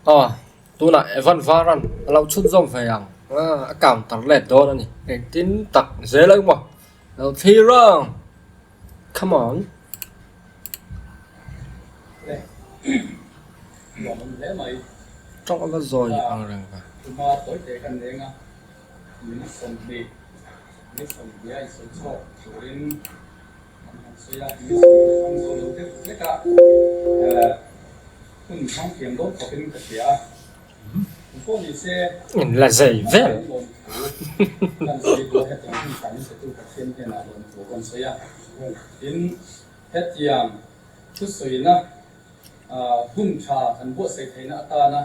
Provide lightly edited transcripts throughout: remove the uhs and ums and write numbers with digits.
Aw tunah Evan Varan a lo chhun zawm ve ang a counter let dawn a ni engtin tak zel ang maw lo thlir ang come on. Tawng a va zawi ang reng ve. An han sawi a, mi sawi te hmang zo lo deuh vek a, hun hmang thiam dawn khawpin ka hria a, eng pawh ni se, In la zei vel. Kan lawmthu kan sawi duh a, hetiang hun kan inpetu Pathian hnenah lawmthu kan sawi a, tin hetiang thusawina hun tha kan buatsaih theihna atana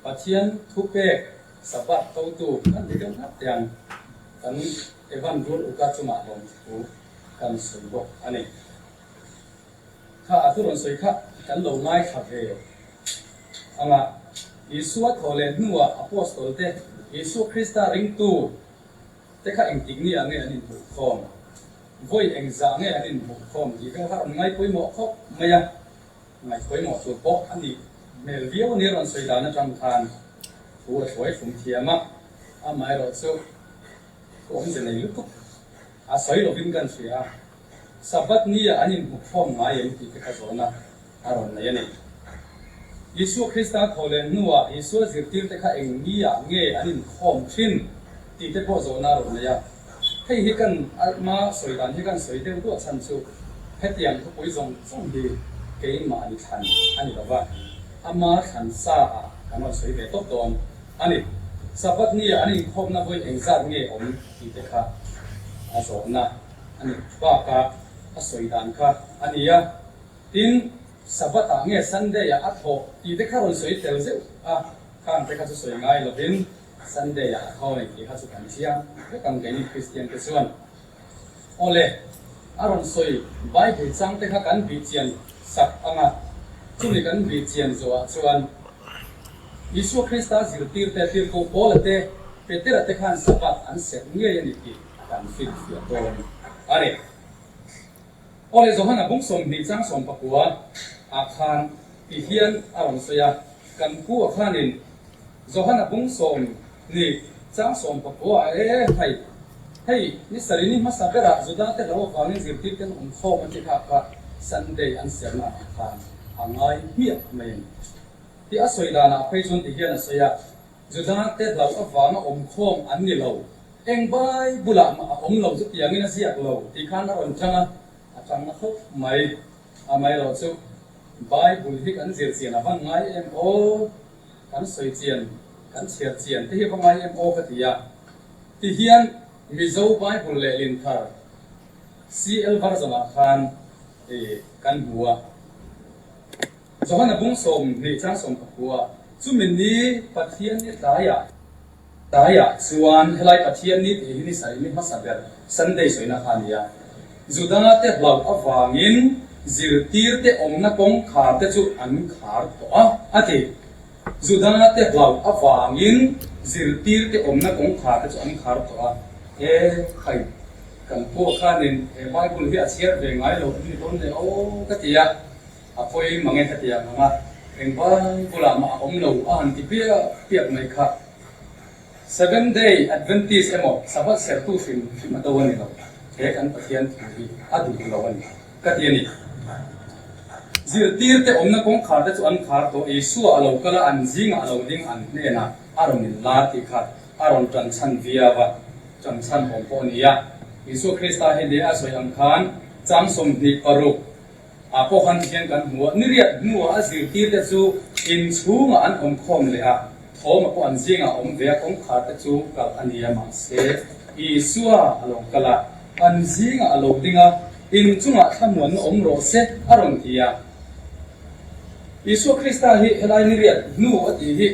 Pathian thupek Sabbath totu kan ni deuh ngat tiang kan Evan Rul Uka chungah lawmthu kan sawi bawk a ni. Kha a thu rawn sawi kha kan lo ngaithla ve anga Isua thaw leh hnuah Apostol te Isua Krista ringtu te kha engtik ni ah nge an inhmuhkhawm, vawi engzah nge an inhmuhkhawm tih vel kha rawn ngaipawimawh khawp mai a. Ngaihpawimawh tur pawh a nih hmel viau a ni rawn sawi dan atang khan thu a hruai hlum thiam a, amaherawhchu thu awmze nei lutuk a sawi lovin kan hria a, Sabbath nia an inhmukhawm ngai em tih te kha zawhna a rawn nei a ni. Isua Krista thaw leh hnuah Isua zirtirte kha eng niah nge an inkhawm thin tih te pawh zawhna a rawn nei a. Hei hi kan alhma sawi dan hi kan sawi deuh duah chhan chu hetiang thupui zawng zawng hi keimahni thlan a ni lova, ama thlan sa ah kan rawn sawi ve tawp dawn a ni. Sabbath nia an inkhawmna vawi engzat nge awm tih te kha a zawhna a ni bakah a sawi dan kha a ni a. Tin, Sabbath ah nge Sunday ah a thawh tih te kha rawn sawi tel zeuh a, khang te kha chu sawi ngai lovin, Sunday ah a tho nei tih kha chu kan chiang vek ang keini Kristian te chuan. Awle, a rawn sawi Bible chang te kha kan bih chian sak ang a, chumi kan bih chian zawhah chuan Isua Krista zirtir te, Tirhkoh Paula te, Petera te khan Sabbath an serh ngei a ni tih kan finfiah dawn a ni. Awle, Johana bung 20 chang 19 ah khan ti hian a rawn sawi a, kan pu a khanin Johana bung 20 chang 19 ah e hei, hei ni sarih ni hmasa berah Juda te lo avangin zirtir ten awm khawm a ti kha kha Sunday an serna ah khan a ngai hmiah mai a ni. Tih a sawi danah phei chuan ti hian a sawi a, Juda te hlauh avanga awm khawm an ni lo, eng Bible-ah mah a awm lo chu tiangin a ziak lo tih khan a rawn chang a, a chang na khawp mai. Amaherawh chu Bible hi kan zir chian a va ngai em aw, kan sawi chian, kan chhiar chian te hi va ngai em aw ka ti a. Tihian Mizo Bible lehlin thar CL version-ah khan kan hmu a. Johana bung 20 chang 19, Chumi ni Pathian ni tlaiah, tlaiah chuan helai Pathian ni tih hi ni sarih ni hmasa ber Sunday sawina kha a ni a. Juda te hlauh avangin zirtir te awmna kawngkhar te chu an khar tawh a, a ti. Juda te hlauh avangin zirtir te awmna kawngkhar te chu an khar tawh a. He khai kan pawh khanin he Bible hi a chhiar ve ngai lo em ni dawn le aw ka ti a. A pawi mang e ka ti ang ang a, eng bai bulah mah a awm lo a han ti piak piak mai kha. Seventh Day Adventist emaw Sabbath sertu hrim hrim a do a ni lo, he kan Pathian thu hi a duh lo a ni ka ti a ni. Zirtirte awmna kawngkhar te chu an khar tawh, Isua a lo kal a, an zingah a lo ding an hnenah a rawn inlar tih kha a rawn tan chhan viau a, tan chhan awm pawh a ni a. Isua Krista hi leh a sawi ang khan chang 26, Ah pawh khan tihian kan hmu a, niriat hnuah a zirtirte chu inchhungah an awm khawm leh a, thawma pawh an zingah a awm ve a, kawngkhar te chu kalh a ni a, mahse Isua a lo kal a, an zingah a lo ding a, inchungah thlamuanna awm rawh se a rawn ti a. Isua Krista hi helai niriat hnu a tih hi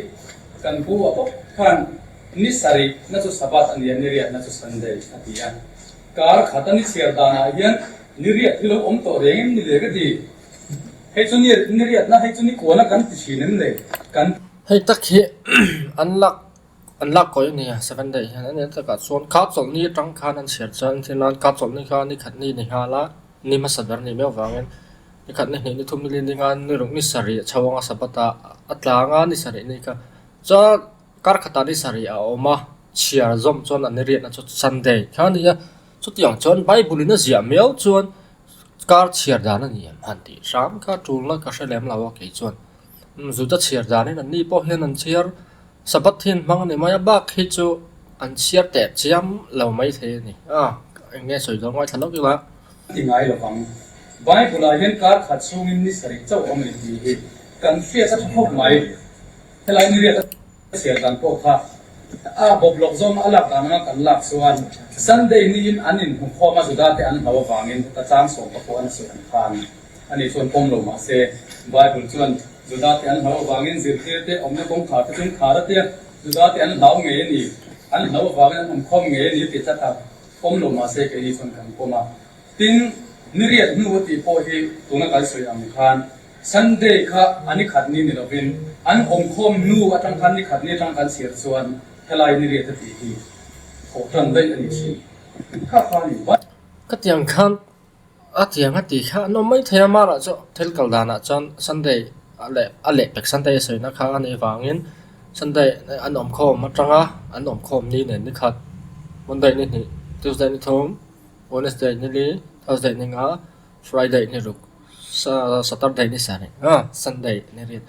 kan pu a bawk khan ni sarih na chu Sabbath a ni a, niriat na chu Sunday a ti a. Kar khat a ni chhiar danah hian ni riat hi lo awm tawh reng em ni le ka ti. Hei chu ni ni riatna hei chu ni kuana kan ti thin em le kan. Hei tak hi an lak an lak kawi a ni a seven day hian a ni takah chuan kha chawlhni atang khan an chhiar chuan thil nan kha chawlhni kha ni khat ni ni nghal a ni hmasa ber a nih miau vangin. Ni khat ni hnih ni thum ni li ni nga ni ruk ni sarih a chho anga Sabbath ah a tlang a ni sarih ni kha chuan kar khatah ni sarih a awm a chhiar zawm chuan an riahna chu Sunday kha a ni a chutiang chuan Bible in a ziah miau chuan kar chhiar dan a ni em han tih hram kha tulna ka hre lem lo a kei chuan Juda chhiar danin an ni pawh hian an chhiar Sabbath hi an hmang a ni mai a bak hi chu an chhiar teh chiam lo mai thei a ni a eng nge sawi dawn ngaithla lawk ila. A ti ngai lo vang. Bible ah hian kar khat chhungin ni sarih chauh awm a ni tih hi kan hriat a tha khawp mai. Helai ni riat a chhiar dan pawh kha a bawp lawk zawng a lak dan anga kan lak chuan Sunday niin an inhmukhawm a Juda te an hlau avangin heta chang sawm pa pawh an sawi ang khan a ni chuan pawm lo mahse Bible chuan Judate an hlau avangin zirtirte awmna kawngkhar te chung khar a tia, Judate an hlau ngei a ni, an hlau avangin an awmkhawm ngei a ni tih tlat a, pawm lo mahse keini chuan kan pawm a. Tin, ni riat hnu a tih pawh hi tuna kan sawi ang khan Sunday kha a ni khat ni ni lovin an awmkhawm hnu atang khan ni khat ni atang kan chhiar chuan helai ni riat a tih hi thawh tan daih a ni thin. Kha kha a ni. Ka tiang khan A tiang a tih kha an awm mai thei a, mahlah chu thil kal danah chuan Sunday a leh a lehpek Sunday a sawina kha a nih vangin Sunday an awm khawm atanga an awm khawm ni nen ni khat Monday ni hnih Tuesday ni thum Wednesday ni li Thursday ni nga Friday ni ruk Saturday ni sarih a Sunday ni riat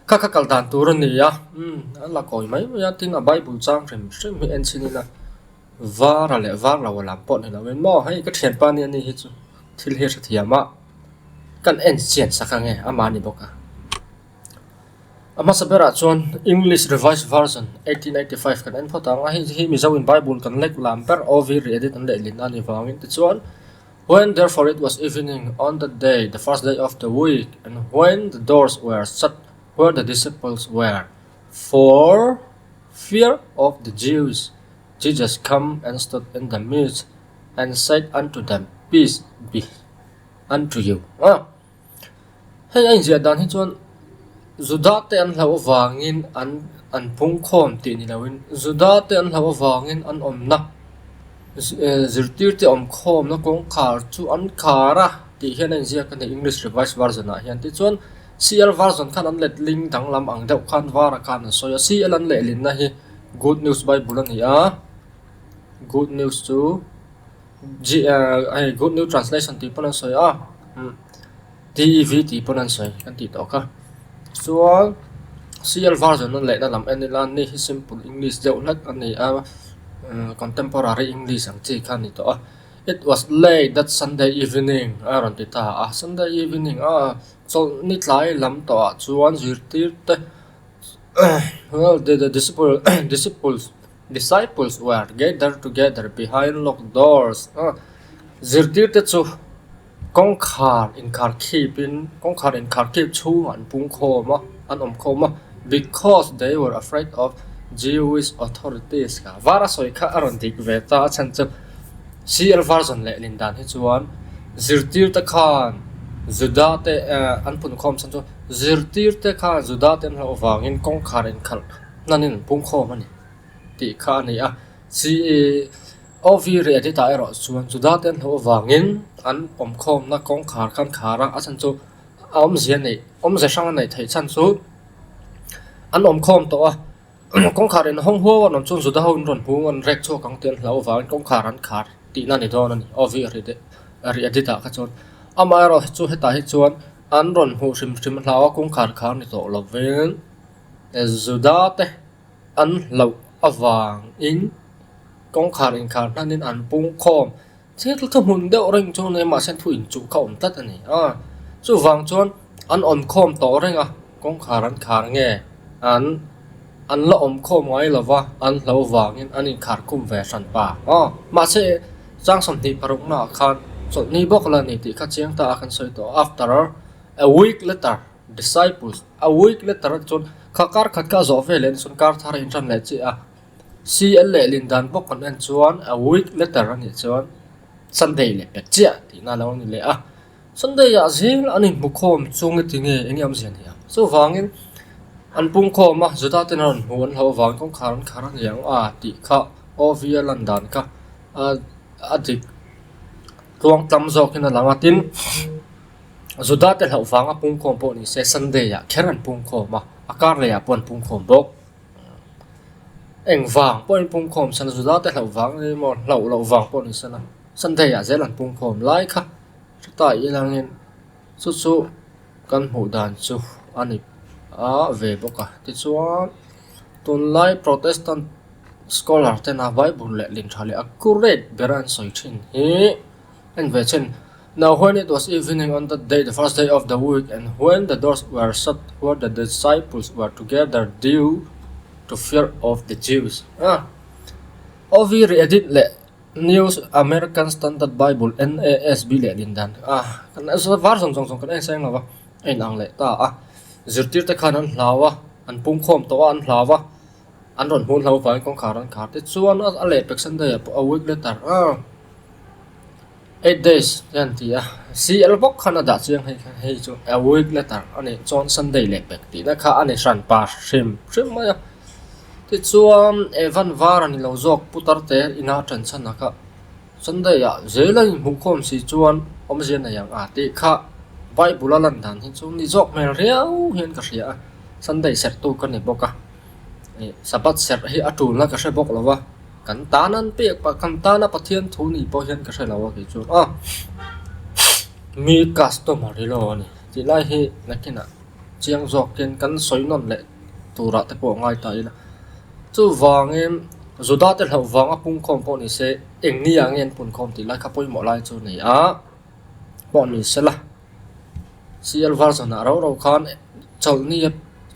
kha kha kal dan tur a ni a umm a la kawi mai mai a tin a Bible chang hrim hrim hi en chhin ila. Var a leh var lo a lam pawh ni lo in maw hei ka thianpa nia ni hi chu thil hi a hrethiam a kan en chian sak ang e amah a ni bawk a a hmasa berah chuan English Revised Version 1885 kan en phawt ang a hei hi Mizo in Bible kan lek lam ber OV re-edit an lehlin a ni vangin tichuan when therefore it was evening on that day the first day of the week and when the doors were shut where the disciples were for fear of the Jews Jesus come and stood in the midst and said unto them, Peace be unto you. Ah. Hei a inziah dan hi chuan Juda te an hlauh avangin an an pungkhawm tih ni loin Juda te an hlauh avangin an awmna zirtir te awmkhawmna kawngkhar chu an khar a tih hian a inziak a ni English Revised Version ah hian. Tichuan CL version khan an letling danglam ang deuh khan vara khan an sawi a, CL an lehlinna hi Good News Bible a ni a, Good News chu G hei Good New Translation tih pawn an sawi a, TEV tih pawn an sawi kan tih tawh kha. Chuan CL version an lehna lam en ila ni hi simple English deuh hlek a ni a, contemporary English ang chi kha a ni tawh a. It was late that Sunday evening a rawn ti ta a, Sunday evening a Chawlhni tlai lam tawhah chuan zirtirte well the disciple disciples disciples were gathered together behind locked doors zirtirte chu kawngkhar inkhar khipin kawngkhar inkhar khip chhungah an pung khawm a an awm khawm a because they were afraid of Jewish authorities kha var a sawi kha a rawn dik ve ta a chhan chu CL version leh lin dan hi chuan zirtirte khan Juda te an punkhawm chhan chu zirtirte khan Juda te an hlauh avangin kawngkhar inkhalh hnanin an pungkhawm a ni tih kha a ni a. OV reh a titah erawh chuan Juda te an hlauh avangin an awmkhawmna kawngkhar kha an khar a, a chhan chu a awmzia neih awmze hrang a neih theih chhan chu an awmkhawm tawh a. Kawngkhar in hawng huau an awm chuan Juda ho in rawn hmu an rek chhuak ang tih an hlauh avangin kawngkhar an khar tihna a ni dawn a ni. Aw vi a ri edit ah kha chuan amaherawh chu hetah hi chuan an rawn hmuh hrim hrim hlau a kawngkhar khar ni tawh lovin Juda te an hlauh avangin kawngkhar inkhar hnanin an pung khawm Thil thuhmun deuh reng chu nei mahse thu inchuh kha awm tlat a ni a, chuvang chuan an awmkhawm tawh reng a, kawngkhar an khar nge an an la awmkhawm ngai lo va, an hlo vangin an inkhar khum ve hran pa aw. Mahse chang 26 naah khan chawlhni bawk la ni tih kha chiang ta a kan sawi tawh after a week later disciples a week later a chuan kha kar khat kha a zawh ve leh ni chuan kar thar a intan leh chiah a. CL leh lin dan bawk kan en chuan a week letter a nih chuan Sunday leh pek chiah tihna lo a ni leh a, Sunday ah zel an inhmu khawm chung i ti nge eng nge awmzia ni ang? Chuvangin an pung khawm a, Juda ten an rawn hmu an hlauh avangin kawngkhar an khar a ni ang a tih kha OV a lan dan kha a dik tluang tam zawkin a lang a, tin. Juda te hlauh vanga pungkhawm pawh ni se Sunday ah kher an pungkhawm a, a kar leh ah pawh an pungkhawm bawk. Engvang pawhin pungkhawm sela Juda te hlauh vang emaw hlauh loh vang pawh ni sela Sunday ah zel an pungkhawm lai kha hre ilangin chu chu kan hmuh dan chu a ni a ve bawk a. Tichuan tunlai Protestant scholar tena Bible leh lintha leh accurate ber an sawi thin hi en ve chin. Now when it was evening on that day, the first day of the week, and when the doors were shut where the disciples were together due to fear of the Jews. Ah. OV re-edit leh New American Standard Bible, NASB, leh din dan a kan var zawng zawng zawng kan en seng lo va, a inang leh ta a. Zirtirte khan an hlau a, an pungkhawm tawh a, an hlau a, an rawn hmun hlau vangin kawngkhar an khar te chuan a lehpek Sunday ah pawh a week later a eight days te an ti a, CL bawk khan a dah chiang hei kha hei chu a week later a nih chuan Sunday lehpek tihna kha a ni hran pa hrim hrim mai a. Tichuan Evan var a ni lo zawk putar te ina ṭan chhan a kha Sunday ah zel a inhmuhkhawm si chuan awmzia nei ang a tih kha Bible a lan dan hi chu ni zawk hmel riau hian ka hria a, Sunday serhtu ka ni bawk a, ih Sabbath serh hi a ṭulna ka hre bawk lo va, kan tan an pek pah kan tana Pathian thu ni pawh hian ka hre lo a kei chu aw mi customer hi lo a ni tih lai hi nakinah chiang zawkin kan sawi nawn leh. turah te pawh a ngai ta ila. Chuvangin Juda te hlauh vanga pungkhawm pawh ni se eng ni ah nge an punkhawm tih lai kha pawimawh lai chu a ni a, pawh ni se la. CL version ah rau rau khan chawlhni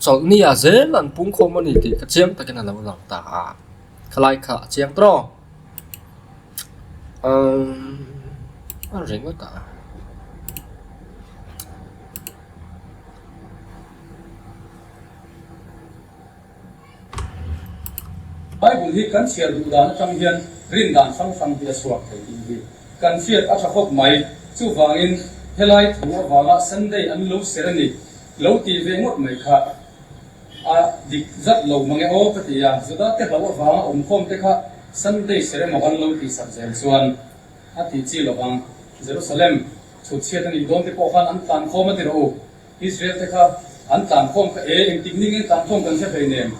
chawlhni ah zel an pungkhawm a ni tih ka chiang takin a lo lang ta a, khalai kha a chiang tawh. Umm a ringawt a. Bible hi kan chhiar duh dan atang hian rin dan hrang hrang hi a chhuak thei tih hi kan hriat a tha khawp mai. Chuvangin helai thu avanga Sunday an lo ser a ni lo tih ve ngawt mai kha a dik zat lo mange aw ka ti a, Juda te hlo avanga awmkhawm te kha Sunday ser emaw an lo tihsak zel chuan a tih chi lovang. Jerusalem chhutchhiat a nih dawn te pawh khan an tlankhawm a ti rawh u. Israel te kha an tlankhawm kha e, engtik ni nge tlankhawm kan hre hlei nem.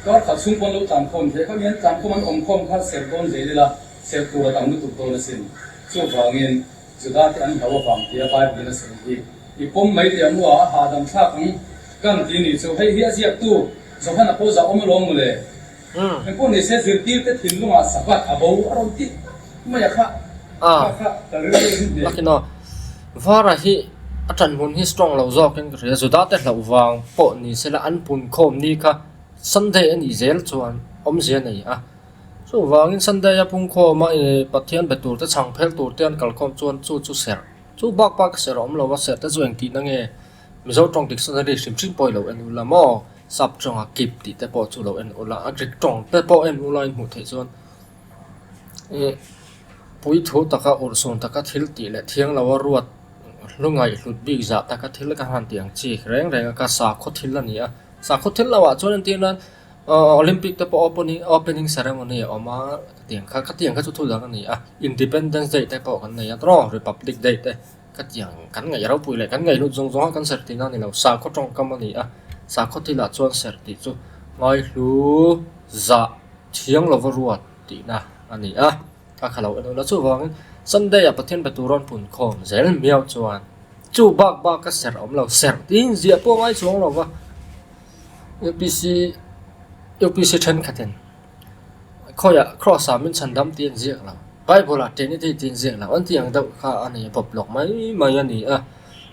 Kar khat chhung pawn lo tlankhawm hle kha mi an tlankhawm an awmkhawm kha ser dawn zel ila, ser tur a tam lutuk dawn asin. Chuvangin Juda te an hlau avang tia Bible in a sawi hi i pawm mai teh ang u a, a hahdam thlak ang kan ti nih chu. Hei hi a ziaktu Johana pawh zah awm alawm mawle. Engpawh ni se zirtirte thinlungah Sabbath a bo a rawn ti mai a kha kha kha ka rilru hi hneh. Lakin aw, Vara hi a ṭan hmun hi strong lo zawkin ka hria, Juda te hlauh vang pawh ni sela an punkhawm ni kha Sunday a nih zel chuan awmzia nei a. Chuvangin Sunday a pungkhawm a Pathian be tur te chhang phel tur te an kalkhawm chuan chu chu serh chu bak bak a serh a awm lo a, serh te chu engtihna nge Mizo tawng dictionary hrim hrim pawh i lo en ula maw? Sap tawnga kip tih te pawh chu lo en ula, a Greek tawng te pawh en ula in hmuh theih chuan ih puithu taka urhsun taka thil tih leh thiang lo a ruat hlu ngaih hlut bik zah taka thil ka han tih ang chi reng reng a ka sakhaw thil a ni a, sakhaw thil lo ah chuan entir nan aw Olympic te pawh opening opening ceremony a awm a khatiang kha khatiang kha chu thu dang a ni a, Independence day te pawh kan nei a tawh Republic day te. Ka tiang kan ngaih ropui leh kan ngaihlut zawng zawng a kan serh tihna a ni lo. Sakhaw tawngkam a ni a, sakhaw thilah chuan serh tih chu ngaihlu zah thiang lova ruat tihna a ni a, a kha lo en ula. Chuvangin Sunday ah Pathian be tur rawn pun khawm zel miau chuan chu bak bak a serh awm lo, serh tiin ziah pawh a ngai chuang lo va. UPC UPC thenkhatin. Khawiah cross ah min chhan dam tih an ziak lo, Bible ah Trinity tih an ziak lo, an tih ang deuh kha a ni bawp lawk mai mai a ni a,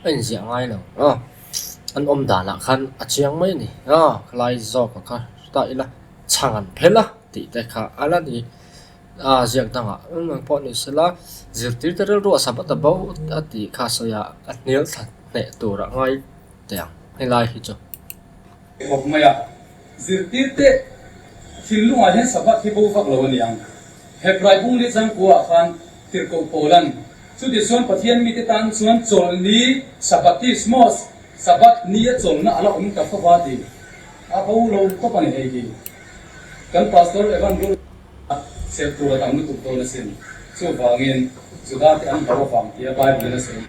a inziah ngai lo a, an awm danah khan a chiang mai a ni a, khalai zawk ah kha ta ila chhang an phel a tih te kha a la ni a, ziak dangah eng pawh ni sela zirtirte rilru a Sabbath a bo a tih kha sawi a, a hnial thla hneh tur a ngai teh ang helai hi chu. Khawp mai a, zirtirte thinlungah hian Sabbath hi bo vak lo a ni ang. Hebrai bung leh changkua ah khan tirhkoh Paulan, Chutichuan Pathian mite tan chuan chawlhni, Sabbatismos, Sabbath ni a chawlhna a la awm ta fo va ti. A bo lo khawp a ni hei hi. Kan Pastor Evan Rul a serh tur a tam lutuk dawn asin. Chuvangin Juda te an hlau avang tia Bible in a sawi.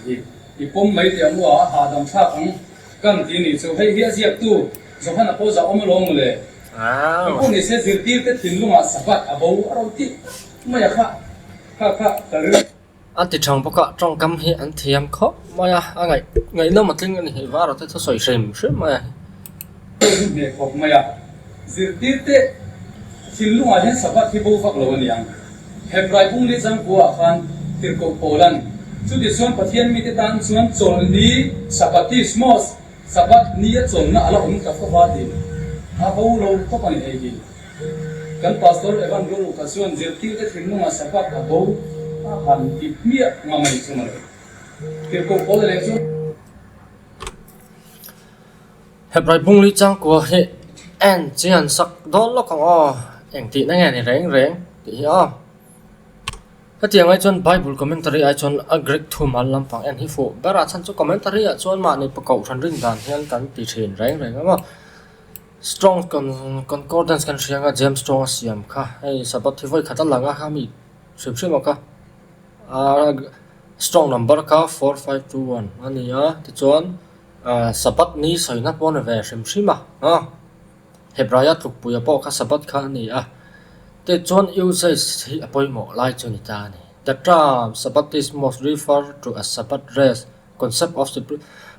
Hi i pawm mai teh ang u a, a hahdam thlak ang kan ti nih chu. Hei hi a ziaktu Johana pawh zah awm alawm mawle. Engpawh ni se zirtirte thinlungah Sabbath a bo a ro tih mai a kha kha kha ka ring. A ti thang bawk a, tawngkam hi an thiam khawp mai a, a ngaih ngaihnawm a tling a ni hei var a te thusawi hrim hrim mai a. Hei hi khawp mai a, zirtirte thinlungah hian Sabbath hi bo vak lo a niang. Hebrai bungli changkua ah khan tirhkoh Paulan, Chutichuan Pathian mite tan chuan chawlhni, Sabbatismos, Sabbath ni a chawlhna a la awm ta fo va tih a bo lo khawp a ni hei hi. Kan Pastor Evan Ruruka chuan zirtirte thinlungah Sabbath a bo a han ti hmiah nga mai chu mawle. Tirhkoh Paula leh chuan. Hebrai bungli changkua hi en chian sak dawn lawk ang aw, engtihna nge ni reng reng tih hi aw. Hetiang ai chuan Bible commentary ai chuan a Greek thumal lampang en hi fuh ber a, chhan chu commentary ah chuan mahni kohhran rin dan hian kan ti thin reng reng a maw. Strong Concordance kan hria anga James Strong a siam kha hei Sabbath hi vawi khat a lang a kha mi hrim hrim a kha. Strong number kha 4521 a ni a, tichuan Sabbath ni sawina pawh a ni ve hrim hrim a, Hebraia tlukpuia pawh kha Sabbath kha a ni a, tichuan usage hi a pawimawh lai chu a ni ta a ni. The term Sabbatismos refer to a Sabbath rest, concept of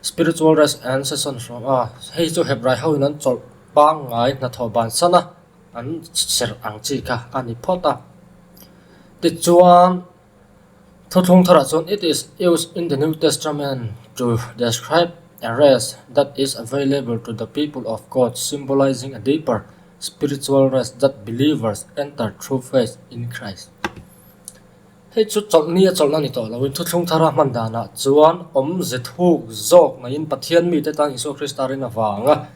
spiritual rest and cessation from a, hei chu Hebrai hoin an chawlh pangngai hnathawh bansan a, an serh ang chi kha a ni phawt a. Tichuan, Thuthlung tharah chuan It is used in the New Testament to describe a rest that is available to the people of God, symbolizing a deeper spiritual rest that believers enter through faith in Christ. Hei chu chawlhni a chawlhna ni tawh loin thuthlung thara hman danah chuan awmze thuk zawk naiin Pathian mite tan Isua Krista rin avanga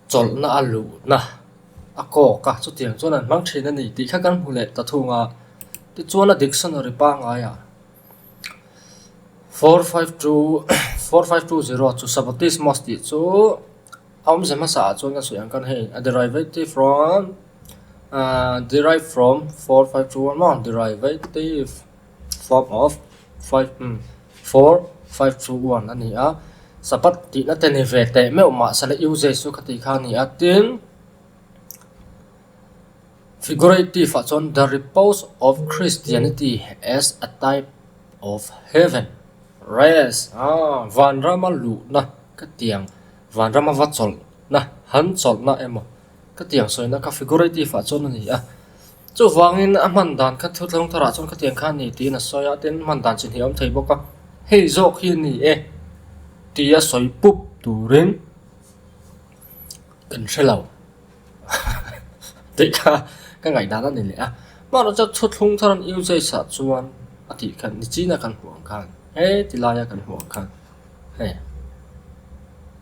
chawlhna a luhna a kawk a, chutiang chuan an hmang thin a ni tih kha kan hmu leh ta thung a. Tichuan a dictionary pangaiah 452 4520 chu Sabbatismos tih chu a awmze hmasa ah chuan ka sawi ang khan hei a derivative from ah derived from 4521 maw derivative form of five 4521 a ni a. Sabbath tihna te ni ve teh meuh mahse la usage chu khati kha a ni a tin figurative ah chuan the repose of Christianity as a type of heaven rest ah vanrama luhna ka tiang vanrama va chawlhna han chawlhna emaw ka tiang sawina kha figurative ah chuan a ni a chuvangin a hman dan kha thuthlung tharah chuan khatiang kha a ni tiin a sawi a tin hman dan chi hnih a awm thei bawk a hei zawk hi a ni e tia sawi pup turin kan hre lo tih kha ka ngaihdan a ni leh a mahrawh chu thuthlung thar an usage ah chuan a tih khan nichina kan hmuh ang khan he ti laia kan hmuh ang khan hei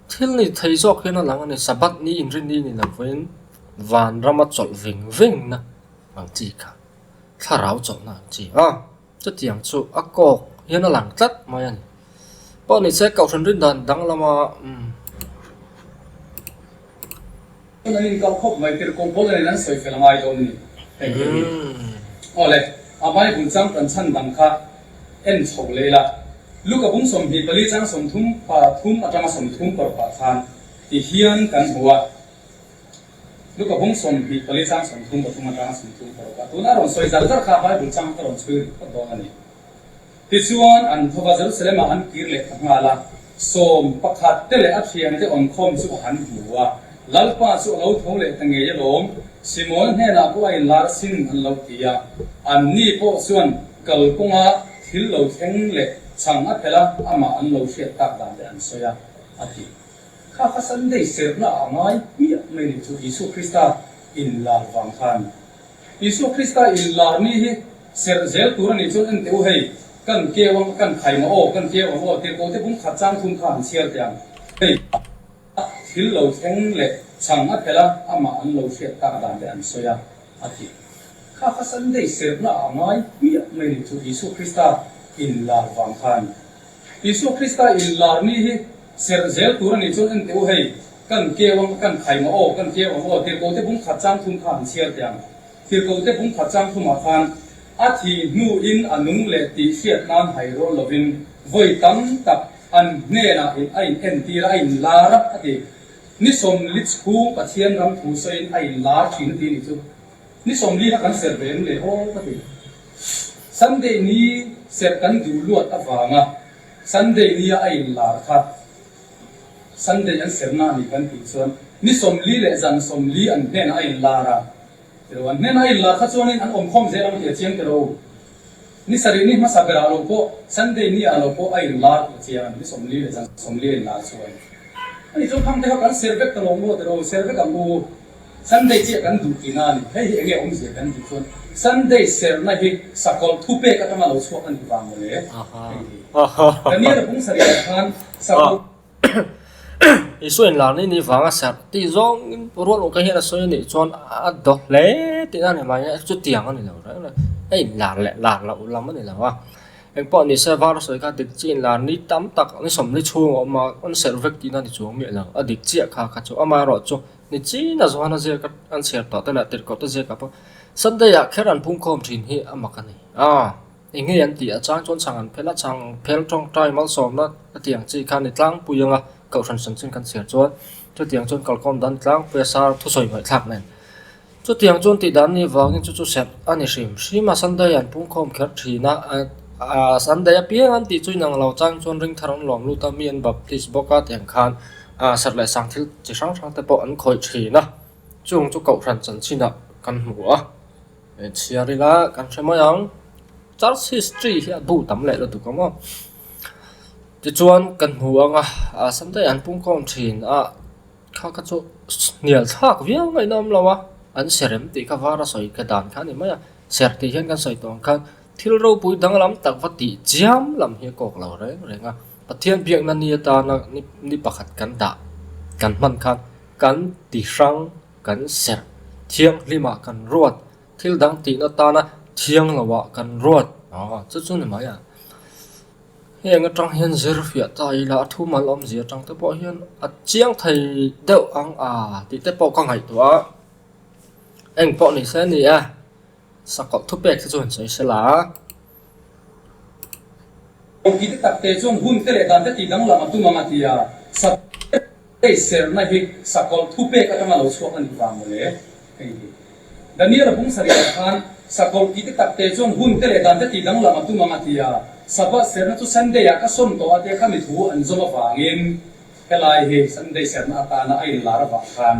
thil ni thei zawk hian a lang a ni Sabbath ni inrinni ni lovin vanrama chawlh veng veng na ang chi kha thlarau chawlhna ang chi a. Chutiang chu a kawk hian a lang tlat mai a ni. Pawh ni se Kohhran rin dan dang lama umm. An inkal khawp mai tir kawng pawl nen an sawi fel ngai dawn ni heng te hi. Aw le, a Bible chang kan chhan dang kha en chho leh ila. Luka bung 24 chang 33 atanga 30 parukah khan ti hian kan hmu a. Luka bung 24 chang 33 atanga 36 a, tuna rawn sawi zar zar kha Bible chang ka rawn chhui ri phawt dawn a ni. Tichuan, an thawva Jerusalem-ah an kir leh ta nghal a, 11 te leh a thiante awmkhawm chu a han hmu a, Lalpa chu a lo tho leh ta ngei alawm, Simona hnenah pawh a inlar sin an lo ti a, anni pawh chuan kalkawnga thil lo thleng leh chhang a phelh a, amah an lo hriat tak dan te an sawi a, a ti. Kha kha Sunday serhna ah ngai hmiah mai nih chu Isua Krista inlar vang khan. Isua Krista inlar ni hi serh zel tur a nih chuan en teh u hei, kan keu ang, kan khai maw aw, kan keu ang aw, tirhkoh te bung khat chang thum kha han chhiar teh ang. Hei thil lo thleng leh chhang a phelh a, amah an lo hriat tak dan te an sawi a, a ti. Kha kha Sunday serhna ah ngai hmiah mai nih chu Isua Krista inlar vang khan. Isua Krista inlar ni hi serh zel tur a nih chuan en teh u hei, kan keu ang, kan khai maw aw, kan keu ang aw, tirhkoh te bung khat chang thum kha han chhiar teh ang. Tirhkoh te bung khat chang thumah khan A thih hnuin a nung leh tih hriat nan hai rual lovin vawi tam tak an hnenah in a in entir a, a in lar a, a ti. Ni 40 chhung Pathian ram thu sawiin a in lar thin a ti nih chu. Ni 40 kha kan serh ve em le aw ka ti. Sunday ni serh kan duh luat avanga Sunday nia a in lar kha Sunday an serhna a ni kan tih chuan ni 40 leh zan 40 an hnenah a in lar a. Tilo, an hnenah a inlar kha chuanin an awmkhawm zel ang tih a chiang tilo. Ni sarih ni hmasa berah lo pawh, Sunday ni ah lo pawh a inlar tih a chiang a ni, ni 40 leh zan 40 a inlar chuan. Ani chuan khang te kha kan ser vek ta lo maw tilo, ser vek ang u, Sunday chiah kan duh tihna a ni. Hei hi enge awmzia kan tih chuan Sunday serna hi sakawlh thupek atanga lo chhuak a nih vang mawle. Hei hi Daniel a bung sarih ah khan sakawlh. Isua in lar ni ni vanga serh tih zawngin rual awka hian a sawi a nih chuan a daw hle tihna a ni mai a, chutiang a ni lo reng reng a inlar leh lar loh lam a ni lo a, engpawh ni se var sawi kha dik chiah inlar ni tam tak ni 40 chhung a awm a an serh vek tihna a ni chuang miah lo a dik chiah kha kha chu amaherawh chu ni chin a zuan a ziak a an chhiar tawh te leh tirhkoh te ziak ah pawh Sunday ah kher an phungkhawm thin hi a mak a ni a. Eng nge an tih? A chang chuan chhang an phel a, chhang phel tawngtai malsawmna a tih ang chi kha ni tlangpui anga kohhran hran chin kan chhiar chuan chutiang chuan kalkhawm dan tlangpui a sar thusawi ngaihthlak nen. Chutiang chuan tih dan ni vangin chu chu serh a ni hrim hrim a, Sunday an pungkhawm kher thin a, aah Sunday apiang an tih chu inang lo chang chuan ring thar an lawm lut a, mi an baptist bawk a tiang khan aah serh leh sang thil chi hrang hrang te pawh an khawih thin a, chung chu kohhran chanchinah kan hmu a. Chhiar ila kan hre mai ang. Church history hi a bu tam leh lutuk ang aw. Tichuan kan hmu ang a, a Sunday an pungkhawm thin a, kha kha chu hnial thlak viau ngaihna awm lo a, an serem tih kha var a sawi ka dan kha a ni mai a. Ser tih hian kan sawi tawh ang khan thil ropui danglam tak va tih chiam lam hi a kawk lo reng reng a. Pathian biakna ni atana ni pakhat kan dah kan hman khan kan ti hrang. Kan serh thianghlimah kan ruat, thil dang tihna tana thiang loah kan ruat. Aw, chu chu ni mai a. Heng atang hian zir fiah ta ila a thu mal awmzia atang te pawh hian a chiang thei deuh ang a tih te pawh ka ngaihtuah a. Eng pawh ni se ni e, sakawlh thupek te chu han sawi sela. Awki te tak te chuan hun te leh dan te tih danglam a tum ang a ti a. Hei serhna hi sakawlh thupek atanga lo chhuak a nih vang mawle. Hei hi Daniel a bung sarih ah khan sakawlh tih te tak te chuan hun te leh dan te tih danglam a tum ang a ti a, Sabbath serhna chu Sunday ah ka sawn tawh a tia khami thu an zawm avangin helai hi Sunday serhna atana a inlar avang khan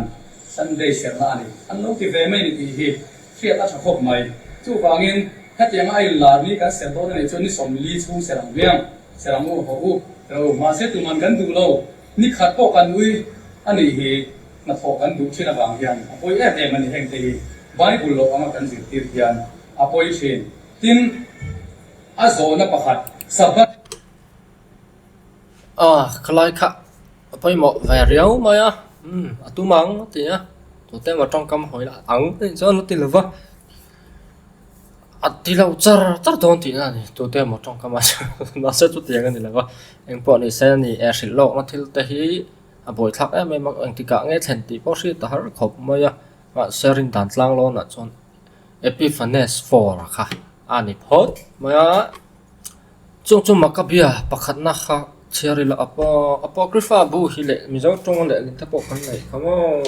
Sunday serhna a ni an lo ti ve mai ni tih hi hriat a tha khawp mai. Chuvangin hetianga a inlar ni kan serh dawn a nih chuan ni 40 chhung serh ang hmiang, serh ang u, haw u, ro mahse tuman kan duh lo. Ni khat pawh kan ui a nih hi hnathawh kan duh thin avang hian a pawi em em a ni. Hengte hi Bible loh anga kan zirtir hian a pawi thin. Tin, a zawhna pakhat Sabbath. A, khalai kha a pawimawh ve riau mai a, umm a tum ang a ti a, tute emaw tawngkam hawi lah ang tih chuan a ti lo va. A ti lo char char dawn tih na a ni, tute emaw tawngkam a mahse chutiang a ni lo va, engpawh ni se ni e hrilh lawkna thil te hi a buaithlak em em a, engtikah nge thlen tih pawh hriat a har khawp mai a, mahse rindan tlang lawnah chuan Epiphanes four kha a ni phawt mai a, chung chu Maccabea pakhatna kha chhiar ila Apocrypha bu hi leh Mizo tawng leh linte pawh kan neih kha maw.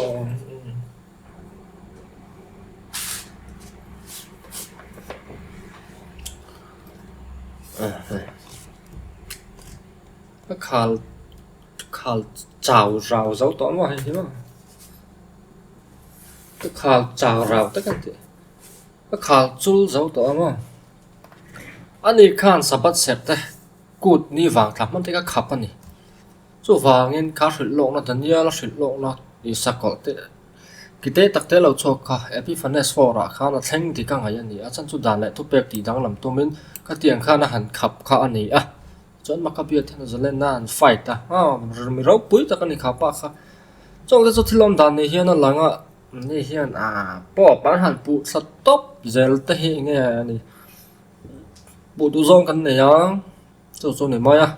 Ka khal khal chau rau zo tawh maw hei hi maw ka khal chau rau tak an tih ka khal chul zo tawh maw ani khan sabbath serh te kut ni vang thla hman te kha khap a ni. Chuvangin kha hrilh lawkna Daniel-a hrilh lawkna Isa kawlh te ki te tak te lo chhuak kha Epiphanes four ah khan a thleng dik a ngaih a ni a, chhan chu dan leh thupek tih danglam tumin khatiang khan a han khap kha a ni a. Chuan Maccabea ten a zalenna an fight a, aw mi ropui tak a ni kha pa kha. Chawng te chu thil awm dan ni hian a lang a, ni hian ah pawp an han puh thla tawp zel te hi eng nge a ni puh duh zawng kan nei a. Chu chu ni mai a,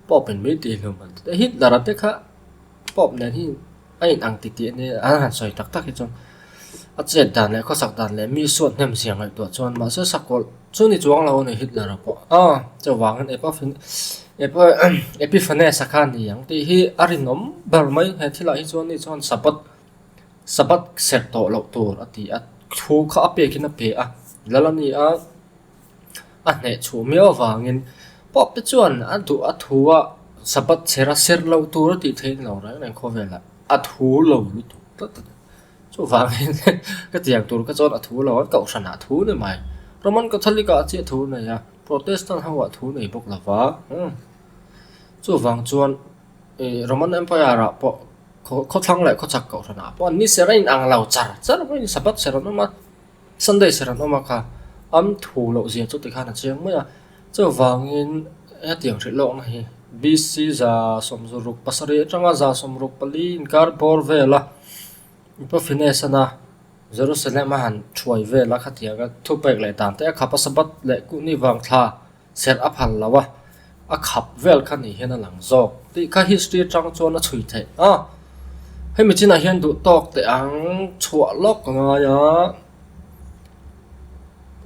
pawp in mai tih hlum an ti te Hitler a te kha pawp nen hi a in ang ti tih a nia an han sawi tak tak hi chuan. A chet dan leh khawsak dan leh mi suat hnem zia ngaihtuah chuan mahse sakawlh chu ni chuang lo a ni Hitler-a pawh a chuvangin Epiphanes-a kha a ni ang tih hi a rinawm ber mai he thilah hi chuan ni chuan Sabbath Sabbath serh tawh loh tur a ti a thu kha a pekin a pe a lal a ni a a hneh chhuah miau avangin Pope te chuan a duh a thu a Sabbath serh a serh loh tur a tih theih lo reng reng khawvelah a thu lo lutuk tlat a ni. Chuvangin ka tiang tur kha chuan a thu lo a, kohhranah a thu ni mai. Roman Catholic ah chiah thu nei a, Protestant ho ah thu nei bawk lo va. Chuvang chuan ih Roman Empire ah pawh khawthlang leh khawchhak kohhranah pawh an ni ser a inang lo char char mai a ni, Sabbath ser an awm a, Sunday ser an awm a kha an thu loh zia chu tikhan a chiang mai a. Chuvangin hetiang hrilh lawkna hi BC 67 atanga 74 inkar bawr vela Epiphanes-ana Jerusalem a han thuai vel a khatianga thupek leh dan te a khap a, Sabbath leh Kuhni vang thla serh a phal lo a, a khap vel kha ni hian a lang zawk tih kha history atang chuan a chhui theih a. Hemi chinah hian duh tawk teh ang chhuah lawk a ngai a,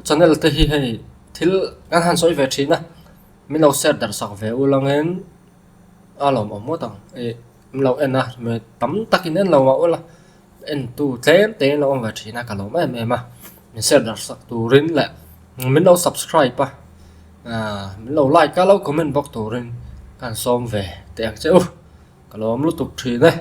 channel te hi hei thil kan han sawi ve thin a, min lo share darh sak ve ul angin a lawmawm ngawt ang ih. Min lo en a, mi tam takin en lo mah ula, entu tlem te in lo awm ve thin a, ka lawm em em a, min share darh sak turin leh min lo subscribe a, aaa min lo like a lo comment bawk turin ka han sawm ve teh ang che u, ka lawm lutuk thin e.